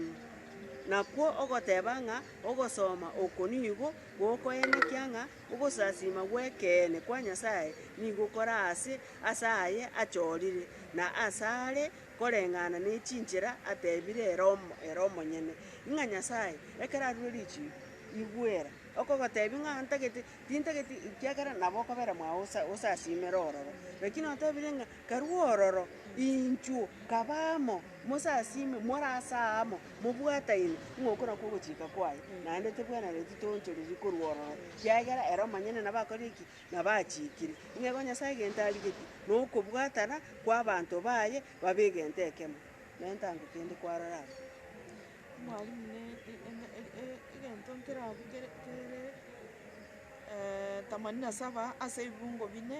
nakwo ogoteba ng'a ogosoma oko nigo gokoenekia ng'a ogosasima gwa ekeene kwa Nyasaye nigo kore ase ase aye achorire, na ase are koreng'ana ne chinchera atebire ere omo ere omonyene. Ng'a Nyasaye, ekero arure richiiko, igwera, okogotebia ng'a ntagete, tintageti ekiagera nabo okobera mwago osa osasimere ororo. Lakini otebire ng'a karue ororo, inchuo, kaba amo, mosasime, more ase aamo, mobwataine, ng'a oko nakwo ogochika kwaye, naende tebwenereti toonchoreria korwa ororo, kiagera ere omonyene nabo akorire ki? Nabo achikire. Ng'a igo Nyasaye egento arigetie, na okobwatana kwa abanto baye, babe egento ekemo. Menta kende kwarora abwo. Omwalimu ne egento nkere abwo kere kere themanini na saba ase ebibungo bine,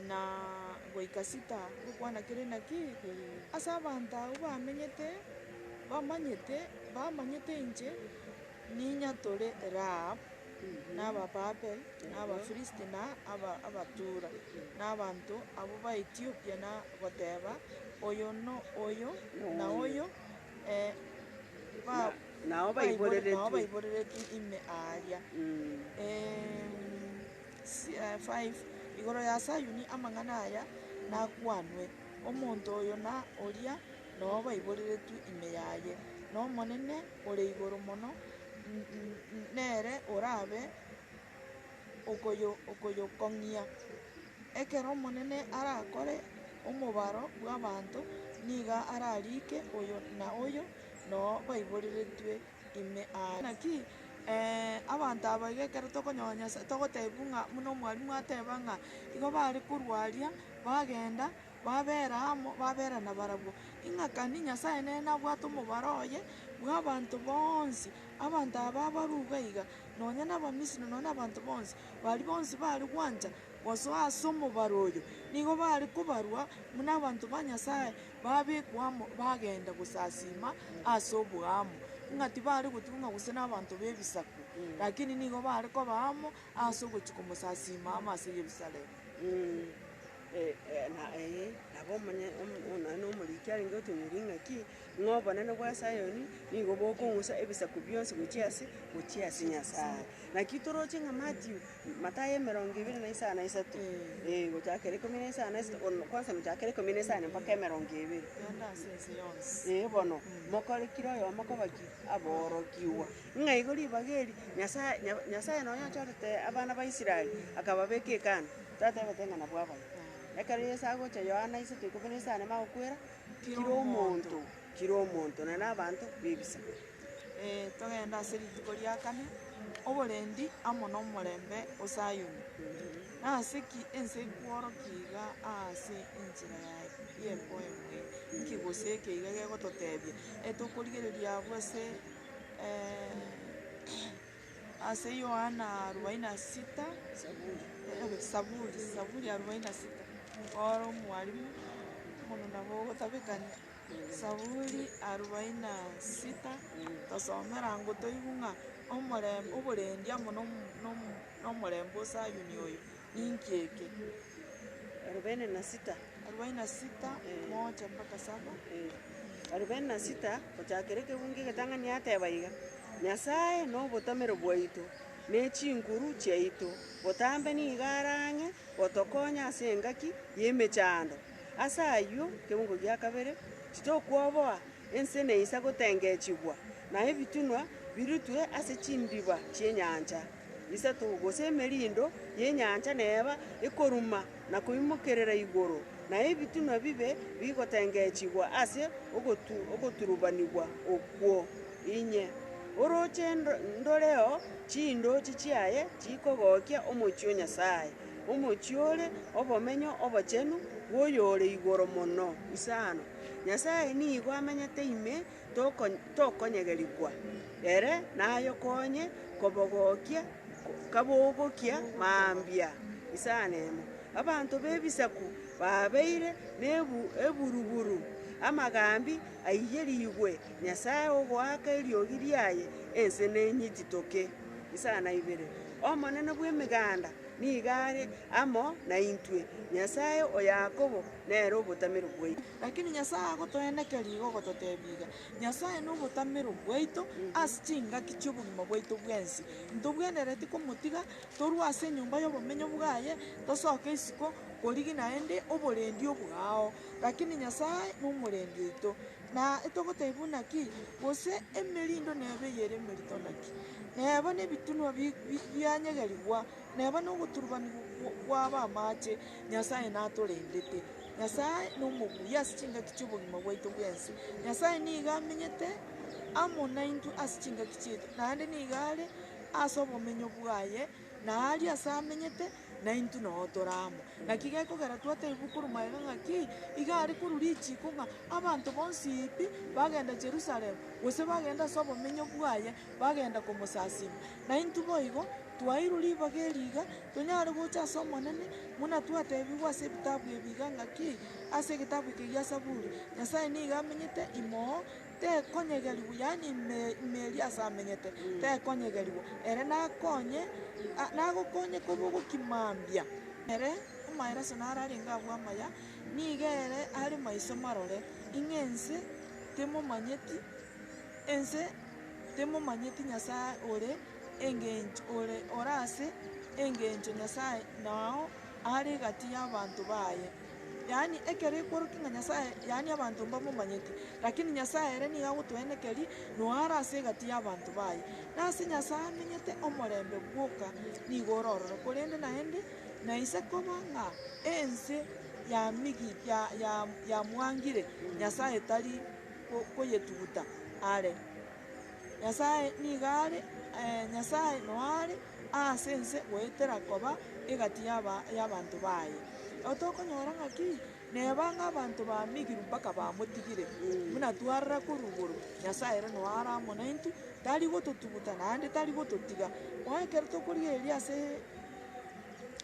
na goika sita, ngokwana kere naki, ase abanto abwo bamenyete, bamanyete bamanyete inche, ninyatore Rahab, na Abababel, na Abafilisti, na aba Abatura, na abanto abwo ba Ethiopia na goteba, Oyo no oyo, na oyo ba Nao baibore nao baiboreretwe. baiboreretwe ime aaria. 5, Igoro ya Sayuni amang'ana aya nakwanwe, Omonto oyo na oria nao baiboreretwe ime yaye, na Omonene ore igoro mono nere orabe okoyo okoyokong'ia. Ekero Omonene arakore omobaro bw'abanto, nigo ararike oyo na oyo noo baiboreretwe ime aa. Naki abanto aba iga ekero tokonyonya Nyasae togotebiwa ng'a buna omwalimu ateba ng'a igo bare korwa aria, bagenda babera amo, babera nabarabwo. Ing'a kani Nyasaye nere nabwate omobaro oye, bwa abanto bonsi, abanto aba abarwe iga iga, nonya na abamisiri nonya na abanto bonsi, baria bonsi bare gwancha gosoa ase omobaro oyo, nigo bare kobarwa buna abanto ba Nyasaye babekwa amo bagenda gosasima ase oboamo. Ng'a tibare gotigwa ng'a gose na abanto ba ebisaku, lakini nigo bare koba amo ase ogochia komosasima amo ase Yerusalemu. Na ee, nabo omonye omo nonye na omoriki arenge gotenenera ing'aki, ng'a obonene bwa Sayoni, nigo bokong'usa ebisaku bionsi gochia ase gochia ase Nyasaye. Naki toroche ng'a Matthew, Mathayo emerongo ebere na isano na isato, eh, gochakera ikomi na isano na isato ono kwanza gochakera ikomi na isano mpaka emerongo ebere. Genda ase ense yonsi. Ee bono, mokore kera oyomo koba ki? Aborokigwa. Ng'a igo ribaga eri, Nyasaye nya- Nyasaye nonye ochorete abana ba Israel, akababeka ekando, tatebete ng'a nabwo abaye. Ekero Yeso agocha Yohana isato ikomi na isano magokwera, Kera kira omonto. omonto, kira omonto, na na abanto ba ebisaku. Togende ase rituko ria kane, oborendi amo nomorembe o Sayoni. Nase ki ense ekworokia iga aase enchera yaye y'epoem eye? Nki gose eke iga gegototebia? Etokorigereria abwo ase ase Yohana arobaini na sita, Saburi, Saburi arobaini na sita, oro omwalimu, mono nabo ogotabekania. Saburi arobaini na sita, tosomera ango toigwe ng'a omorembe oborendi amo na omo na omo na omorembe o Sayuni oyo, ninki eke? Arobaini na sita. Arobaini na sita, moja mpaka saba. Arobaini na sita, gochakera ekebungo egetang'ani ateba iga, Nyasaye na obotamero bwaito, ne chinguru chiaito, botambe nigo are ang'e gotokonya ase engaki y'emechando. Ase ayio, ekebungo gia kabere, titokwoboa ense neisa gotengechigwa, na ebitunwa birutwe ase chindiba chi'enyancha. Isato, gose emerindo y'enyancha neba ekoruma na koimokerera igoro, na ebitunwa bibe bigotengechigwa ase ogoturubanigwa okwo. Inye, oroche ndoreo chindoche chiaye chikogokia omochie o Nyasae, omochie ore obomenyo obochenu bw'Oyore Igoro Mono. Isano. Nyasae nigo amenyete ime tokonyegerigwa, ere nayokonye kobogokia kabogokia mambia. Isano emo. Abanto b'ebisaku babeire nebu eburuburu. Amagambi aiyerigwe, Nyasae ogoaka eriogi riaye, ense nenyititoke. Isano na ibere. Omonene bw'Emeganda nigo are amo naintwe, Nyasae o Yakobo nere obotamero bwaito. Lakini Nyasae agotoenekeria iga ogototebia iga, Nyasae nobotamero bwaito ase chingaki chi'obogima bwaito bwensi. Ntobwenereti komotiga torwe ase enyomba y'obomenyo bwaye, tosoke isiko korigia naende oborendi obwao. Lakini Nyasae nomorendi oito, na etogotebia buna ki, gose emerindo nebe eyere emerito naki, neba nebitunwa bi bi bianyegerigwa, neba nogoturubanigwa kwaba amache, Nyasae natorendete. Nyasae nomobuya ase chingaki chi'obogima bwaito bwensi. Nyasae nigo amenyete amo naintwe ase chingaki chiaito, naende nigo are ase obomenyo bwaye, na aria ase amenyete, naintwe noo tore amo. Naki gekogera twatebigwa korwa magega ng'aki, iga are korwa richiko ng'a abanto bonsi pi bagenda Jerusalemu, gose bagenda ase obomenyo bwaye, bagenda komosasima. Naintwe boigo, twairwe ribaga eri iga, tonyare gocha ase Omonene, buna twatebigwa ase ebitabu ebi iga ng'aki, ase egetabu eke gia Saburi, Nyasae nigo amenyete ime oo, tekonyegerigwa yaani ime ime eria ase amenyete, tekonyegerigwa. Ere nakonye, nagokonye koba ogokimambia. Ere, amaereso naro arenge abwo amaya, nigo ere are maiso marore, ing'e ense temomanyeti, ense temomanyeti Nyasae ore engencho ore ore ase engencho Nyasae nao are egati y'abanto baye. Yaani ekero ekworokia ng'a Nyasaye yaani abanto mbamomanyeti, lakini Nyasaye ere nigo agotoenekeria noare ase egati y'abanto baye. Na ase Nyasaye amenyete omorembe bwoka nigo ore ororo, korende naende naise koba ng'a ense yamigi ya ya yamwangire, Nyasaye tari ko koyetuguta are. Nyasaye nigo are Nyasaye noare aase ense goetera koba egati y'aba y'abanto baye. Otokonyora ng'aki, neba ng'a abanto bamigirwe mpaka bamotigire, buna twarora korwa igoro, Nyasaye ere noare amo naintwe, tari gototuguta naende tari gototiga. Bono ekero tokorigereria ase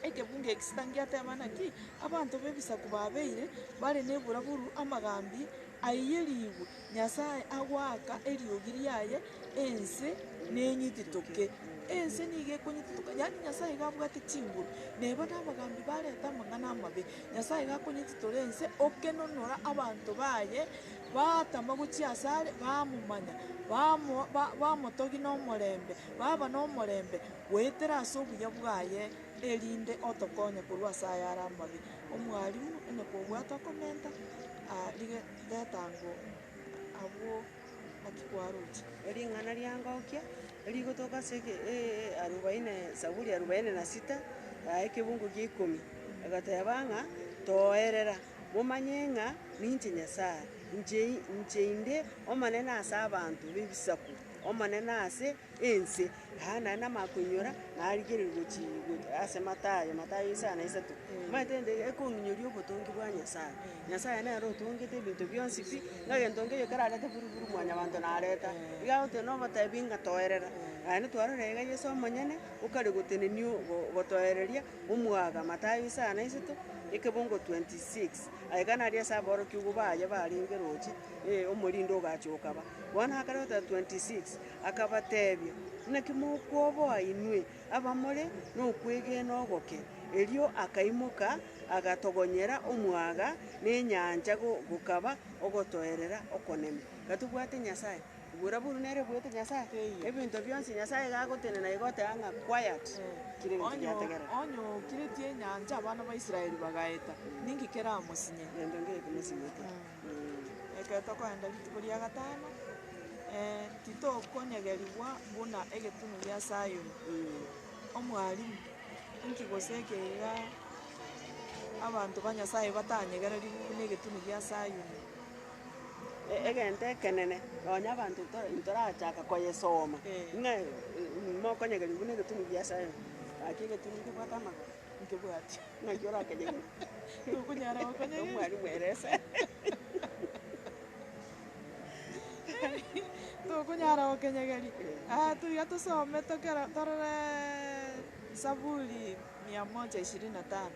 ekebungo eki sita ngiateba naki, abanto b'ebisaku babeire bare na eburaburu, amagambi aiyerigwe. Nyasae agoaka eriogi riaye, ense nenyititoke. Ense nigo ekonyititoka, yaani Nyasae iga abwate chinguru, neba na abagambi bareta amang'ana amabe, Nyasae iga akonyititora ense, okenonora abanto baye, batama gochia asare, bamomanya, bamo ba bamotogia na omorembe, baba na omorembe, goetera ase obuya bwaye, erinde otokonye korwa ase ayare amabe. Omwalimu, onye kobwate okomenta, rige. Reta ango abwo naki kwaroche. Ring'ana riangokia rigotoka ase eke arobaini Zaburi arobaini na sita, ekebungo gia ikomi, egateba ng'a toerera, momanye ng'a ninche Nyasaye, inche inche inde omonene ase abanto b'ebisaku, omonene ase ense. Aa naende namanya koinyora, narigereria gochia ase Mathayo, Mathayo isano na isato, omanyete egento ekong'inyoria obotongi bwa Nyasaye. Nyasaye nere otongete ebinto bionsi pi, ng'a egento nkeiyo kerarete buru buru mwanyabanto nareta, iga agoteba nobotebi ng'a toerera. Naende twarora iga Yeso omonyene, okare gotenenia ogo gotoereria omwaga Mathayo isano na isato, ekebungo 26, aiga naria ase aborokigwa baye barenge roche, omorinde ogacha okaba. Bono akare goteba 26. Akabatebia, Naki mokwoboa inwe abamore nokwegena ogoke? Erio akaimoka, agatogonyera omwaga na enyancha gokaba ogotoerera okonene. Gatobwate Nyasae, oborabwo nere obwate Nyasae, ebinto bionsi Nyasae iga agotenena iga oteba ng'a quiet, kera egento Onye giategerera. onye okiretie enyancha abana ba Israeli bagaeta, ninki keramosinye? Gento nkere kemosinyete. Ekero tokoenda rituko ria gatano, titokonyegerigwa buna egetunu gia Sayoni. Omwalimu, inki gose eke iga abanto ba Nyasaye batanyegererigwe buna egetunu gia Sayoni? Egento ekenene, nonya abanto tora ntorachaka koyesoma, ng'a mokonyegerigwa buna egetunu gia Sayoni, gaki egetunu nkebwate amagoro? Nkebwati. Ng'aki orakenyegerie? Tokonyara gokonyegeria. Omwalimu erese. Tokonyara gokenyegeria. Aya tiga tosome tokero torore Zaburi mia moja ishirini na tano.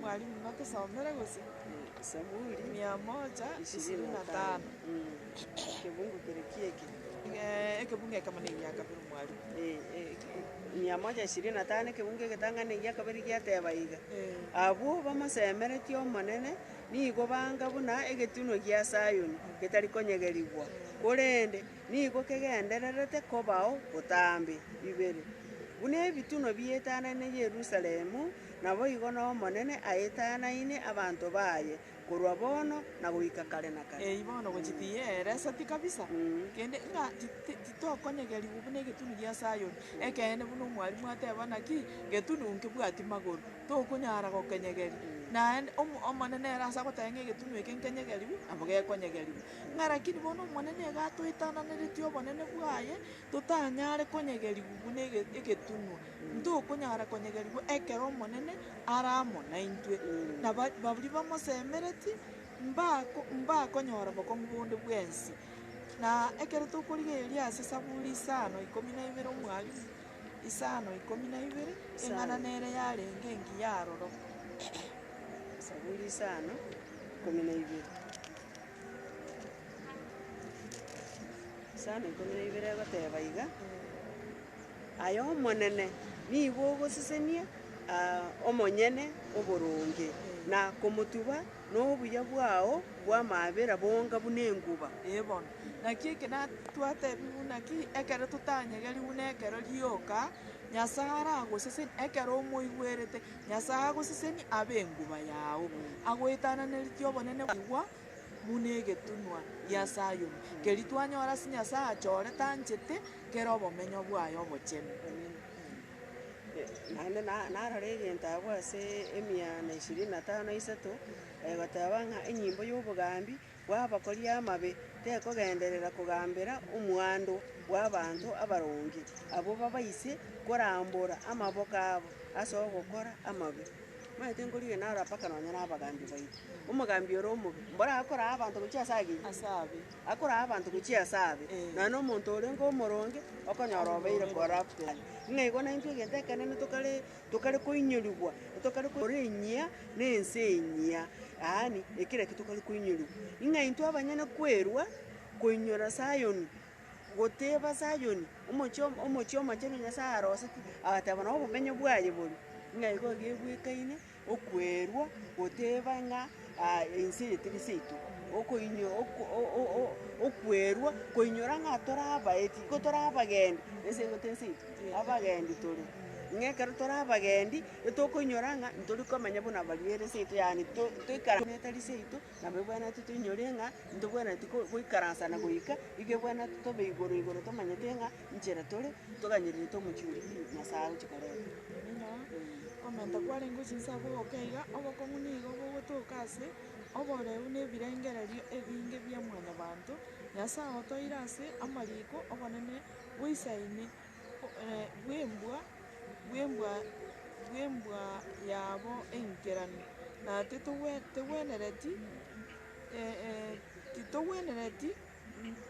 Mwalimu natosomere gose? Saburi Mia moja ishirini na tano. Ekebungu kere ki eke? Ekebungu ekemo na egia kabere omwalimu. Mia moja ishirini na tano ekebungu egetang'ani na egia kabere giateba iga, Abwo bamosemeretie Omonene nigo banga buna egetunwa gia Sayoni getari konyegerigwa, korende nigo kegendererete kobao botambe. Ibere, buna ebitunwa bietanaine Yerusalemu, naboigo n'Omonene aetanaine abanto baye, korwa bono na goika kare na kare. Eyio bono gochia tiyeereseti kabisa, kende ng'a titokonyegerigwa buna egetunu gia Sayoni. Ekeene buna omwalimu ateba naki, getunu nkebwati magoro, tokonyara gokenyegeria. Naende Omonene nere ase agoteba ng'a egetunu eke nkenyegeriwe, nabo gekonyegerigwa. Ng'a rakini bono Omonene iga atoetananeretie obonene bwaye, totanyare konyegerigwa buna egetunwa. Ntokonyara konyegerigwa ekero Omonene are amo naintwe. Na baria bamosemeretie, mbako mbakonyora bokong'u bonde bwensi. Na ekero tokorigereria ase Saburi isano ikomi na ibere omwalimu, isano ikomi na ibere, eng'ana nere yarenge engiya aroro. Saburi isano ikomi na ibere. Isano ikomi na ibere egoteba iga, Aye Omonene, nigo ogosesenia omonyene oboronge, na komotuba nobuya bwao bw'amaabera bonga buna enguba. Ee bono, naki eke natwatebigwe naki ekero totanyegerigwe nekero rioka, Nyasae aragosesenie, ekero omoigwerete, Nyasae agosesenie abe enguba yao, agoetananeritie obonene bwa buna egetunwa gia Sayoni, keria twanyora ase Nyasae achorete anchete kere obomenyo bwaye obochenu. Naende narora egento abwo ase emia na ishirini na tano isato, egoteba ng'a enyimbo ya obogambi bw'abakori amabe tekogenderera kogambera omwando bw'abanto abaronge, abwo babaise korambora amaboko abo ase ogokora amabe. Omanyete nkorige naro mpaka nonye na abagambi baito. Omogambi ore omobe, mbora akoraa abanto gochia ase agiya? Ase abe. Akoraa abanto gochia ase abe. Nonya na omonto orenge omoronge, okonyora obeire corrupted. Ng'a igo naintwe egento ekenene tokare tokare koinyorigwa, tokare ore enyia na ense enyia, yaani ekero ekio tokare koinyorigwa. Ng'a intwe abanyene kwerwa, koinyora Sayoni, goteba Sayoni, omochie omochie omochenu Nyasaye aroseti, agateba nabo obomenyo bwaye bore, ng'a igo iga ebwekaine okwerwa goteba ng'a ense eye teri seito, okoinyo oko okwerwa koinyora ng'a tore abaeti, igo tore abagendi, ense igo teri seito, abagendi tore. Ng'a ekero tore abagendi, etokoinyora ng'a ntori komenya buna baria ere seito yaani to toikara etari seito. Nabo ebwenerete toinyore ng'a ntobwenereti goikaransa na goika, igo ebwenerete tobe igoro igoro tomanyete ng'a nchera tore, toganyererete omochie oria pi Nyasaye agochia koreta. Komenta kwarenge chinsa bogoka iga, obokong'u nigo bogotoka ase oboreu na ebirengererio ebinge bia mwanyabanto. Nyasae otoire ase amariko obonene bwaisaine bw'embwa bw'embwa bw'embwa yabo enkeranu, na titogwenereti titogwenereti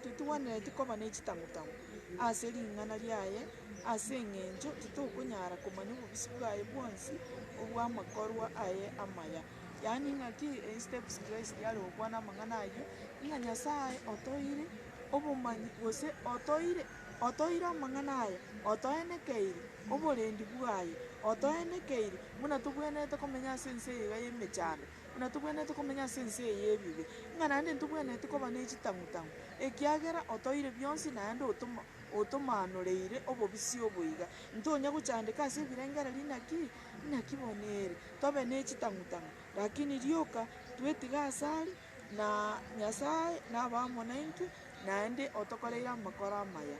titogwenereti koba ne chitang'u-tang'u ase ring'ana riaye, ase eng'encho titokonyara komanya obobisi bwaye bwonsi obw'amakorwa aye amaya. Yaani ng'aki steps Christ are gokwana amang'ana ayio, ng'a Nyasaye otoire obomanyi gose otoire. Otoire amang'ana aya, otoenekeire oborendi bwaye, otoenekeire buna tobwenerete komenya ase ense eye iga y'emechando, buna tobwenerete komenya ase ense eye y'ebibe, ng'a naende ntobwenereti koba ne chitang'u-tang'u, ekiagera otoire bionsi naende otoma otomanoreire obobisi obo iga. Ntonya gochandeka ase ebirengererio naki? Naki bono ere, tobe ne chitang'u-tang'u, rakini rioka twetiga asare na Nyasaye nabe amo naintwe. Naende otokoreire amakoro amaya.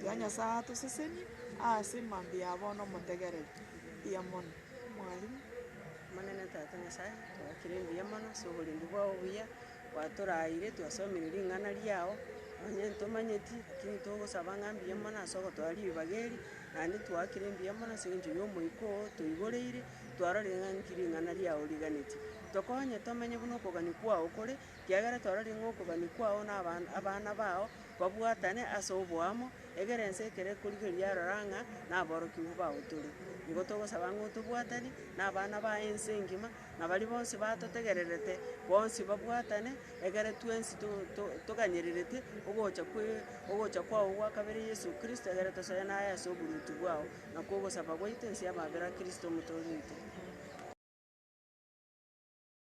Tiga Nyasae atosesenie ase mambia ya bono omotegereri. Mbuya mono. Mwalimu. Omonene Tata Nyasae, twakire mbuya mono ase oborendi bwao obuya, gwatoraire twasomire ring'ana riao, nonye ntomanyeti lakini togosaba ng'a mbuya mono ase ogotoa ribaga eri, naende twakire mbuya mono ase eng'encho ya omoika oo toigoreire, twarorire ng'a nki ring'ana riao riganetie. Tokonye tomenye buna okogania kwao kore. Ekiagera twarorire ng'a okogania kwao na abana bao. Babwatane ase oboamo, egere ense ekere ekorigereria yarora ng'a naborokigwa bao tore. Nigo togosaba ng'a otobwatani, na abana baye ense engima, na baria bonsi batotegererete, bonsi babwatane, egere twensi to- to- toganyererete ogocha kwe ogocha kwao gwa kabere Yeso Kristo egere tosoe naye ase oboruoti bwao, nakwo ogosaba gwaito ense y'amabera a Kristo omotoori oito.